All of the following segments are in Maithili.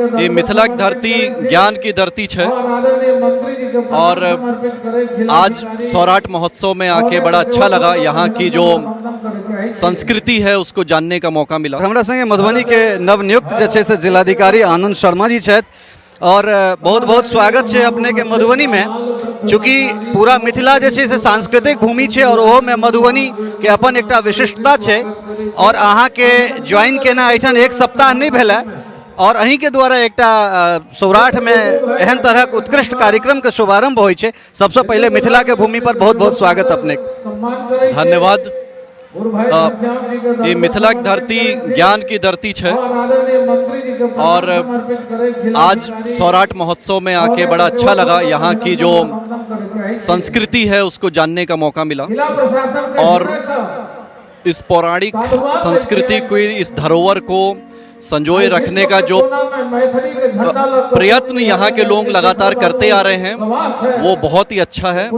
ई मिथिलाके धरती ज्ञानके धरती छै और आज सौराठ महोत्सव में आके बड़ा अच्छा लगा। यहाँ की जो संस्कृति है, उसको जानने का मौका मिला। हमरा संगे मधुबनीके नवनियुक्त जे छै से जिलाधिकारी आनंद शर्मा जी छथि और बहुत बहुत स्वागत छै अपनेके मधुबनीमे। चूँकि पूरा मिथिला जे छै से सांस्कृतिक भूमि छै और ओहोमे मधुबनीके अपन एकटा विशिष्टता छै और अहाँके ज्वाइन केना एहिठाम एक सप्ताह नहि भेलै और अहीँके द्वारा एकटा सौराठमे एहन तरहक उत्कृष्ट कार्यक्रमके शुभारम्भ होइ छै। सबसँ पहिले मिथिलाके भूमि पर बहुत बहुत स्वागत अपनेके। धन्यवाद। ई मिथिलाके धरती ज्ञान की धरती छै और आज सौराठ महोत्सव में आके बड़ा अच्छा लगा। यहाँ की जो संस्कृति है, उसको जानने का मौका मिला और इस पौराणिक संस्कृति को, इस धरोहर को संजोए रखने का जो प्रयत्न यहाँ के लोग लगातार करते आ रहे हैं, वो बहुत ही अच्छा है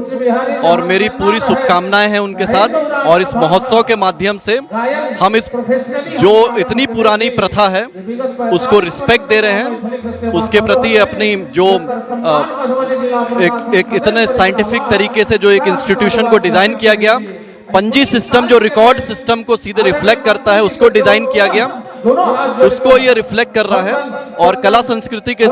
और मेरी पूरी शुभकामनाएं हैं उनके साथ। और इस महोत्सव के माध्यम से हम इस जो इतनी पुरानी प्रथा है, उसको रिस्पेक्ट दे रहे हैं। उसके प्रति अपनी जो एक एक इतने साइंटिफिक तरीके से जो एक इंस्टीट्यूशन को डिज़ाइन किया गया, पंजी सिस्टम जो रिकॉर्ड सिस्टम को सीधे रिफ्लेक्ट करता है, उसको डिज़ाइन किया गया, उसको ये रिफ्लेक्ट कर रहा है और कला संस्कृति के इस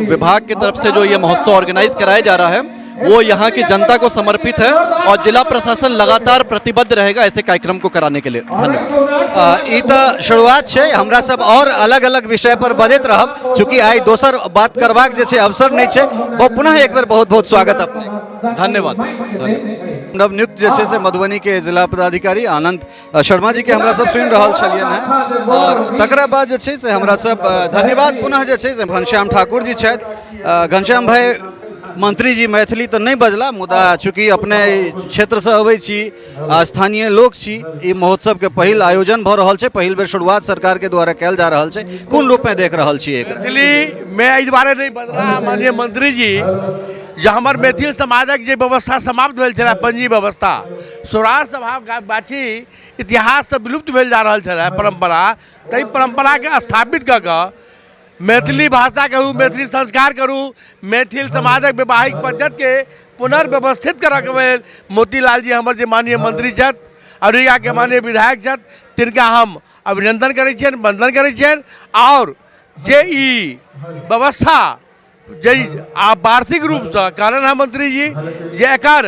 विभाग की तरफ से जो ये महोत्सव ऑर्गेनाइज कराया जा रहा है, वो यहाँ की जनता को समर्पित है और जिला प्रशासन लगातार प्रतिबद्ध रहेगा ऐसे कार्यक्रम को कराने के लिए। धन्यवाद। ई तऽ शुरुआत छै। हमरा सब और अलग अलग विषय पर बजैत रहब, चूँकि आइ दोसर बात करबाक जे छै अवसर नहि छै। बहुत पुनः एक बेर बहुत बहुत स्वागत अपने। धन्यवाद, धन्यवाद। नवनियुक्त जे छै से मधुबनी के जिला पदाधिकारी आनंद शर्मा जी के हमरा सब सुनि रहल छलियनि हेँ और तकरा बाद जे छै से हमरा सब धन्यवाद पुनः जे छै से घनश्याम ठाकुर जी छथि। घनश्याम भाई, मंत्री जी मैथिली तऽ नहि बजला, मुदा चूँकि अपने क्षेत्रसँ अबै छी आ स्थानीय लोक छी, ई महोत्सवके पहिल आयोजन भऽ रहल छै, पहिल बेर शुरुआत सरकारके द्वारा कयल जा रहल छै, कोन रूपमे देख रहल छी एकरा? मैथिलीमे एहि दुआरे नहि बजला माननीय मंत्री जी जे हमर मैथिल समाजक जे व्यवस्था समाप्त भेल छलै, पंजी व्यवस्था, सौराठ सभा बाछी इतिहाससँ विलुप्त भेल जा रहल छलै परम्परा, ताहि परम्पराके स्थापित कऽ कऽ मैथिली भाषा करू, मैथिली संस्कार करू, मैथिल समाजक वैवाहिक पद्धतिके पुनर्व्यवस्थित करऽके लेल मोतीलाल जी हमर जे माननीय मंत्री छथि, अररियाके माननीय विधायक छथि, तिनका हम अभिनन्दन करै छियनि, वंदन करै छियनि। आओर जे ई व्यवस्था जे आब आर्थिक रूपसँ कहलनि हँ मंत्री जी जे एकर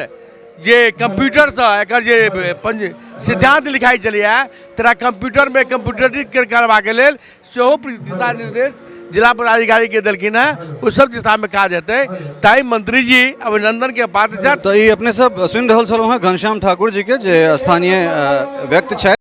जे कम्प्यूटरसँ एकर जे पंज सिद्धान्त लिखाइ छलैए, तकरा कम्प्यूटरमे कम्प्यूटरीकृत करबाके लेल सेहो दिशा निर्देश जिला पदाधिकारीके देलखिन हेँ। ओहि सब दिशामे काज हेतै, ताहि मंत्री जी अभिनन्दनके पात्र छथि। तऽ ई अपने सब सुनि रहल छलहुँ हेँ घनश्याम ठाकुर जीके, जे स्थानीय व्यक्ति छथि।